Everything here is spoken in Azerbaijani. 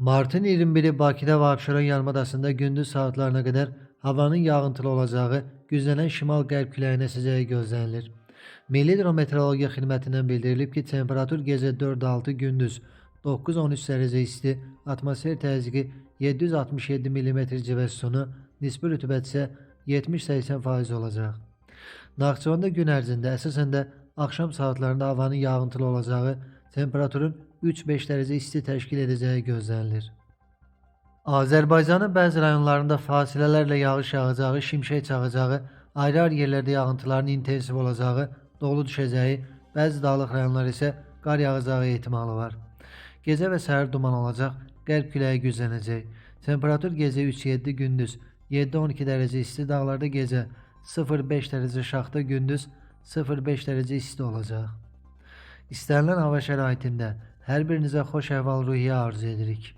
Martın 21-i Bakıda və Abşeron yarımadasında gündüz saatlarına qədər havanın yağıntılı olacağı, güclənən şimal-qərb küləyinin əsəcəyi gözlənilir. Milli Hidrometeorologiya Xidmətindən bildirilib ki, temperatur gecə 4-6, gündüz 9-13 dərəcə isti, atmosfer təzyiqi 767 mm civə sütunu, nisbi rütubət isə 70-80% olacaq. Naxçıvanda gün ərzində əsasən də axşam saatlarında havanın yağıntılı olacağı, temperaturun 3-5 dərəcə isti təşkil edəcəyi gözlənilir. Azərbaycanın bəzi rayonlarında fasilələrlə yağış yağacağı, şimşək çaxacağı, ayrı-ayrı yerlərdə yağıntıların intensiv olacağı, dolu düşəcəyi, bəzi dağlıq rayonlar isə qar yağacağı ehtimalı var. Gecə və səhər duman olacaq, qərb küləyi güclənəcək. Temperatur gecə 3-7, gündüz 7-12 dərəcə isti, dağlarda gecə 0-5 dərəcə şaxta, gündüz 0-5 dərəcə isti olacaq. İstənilən hava şəraitində hər birinizə xoş əhval-ruhiyyə arzu edirik.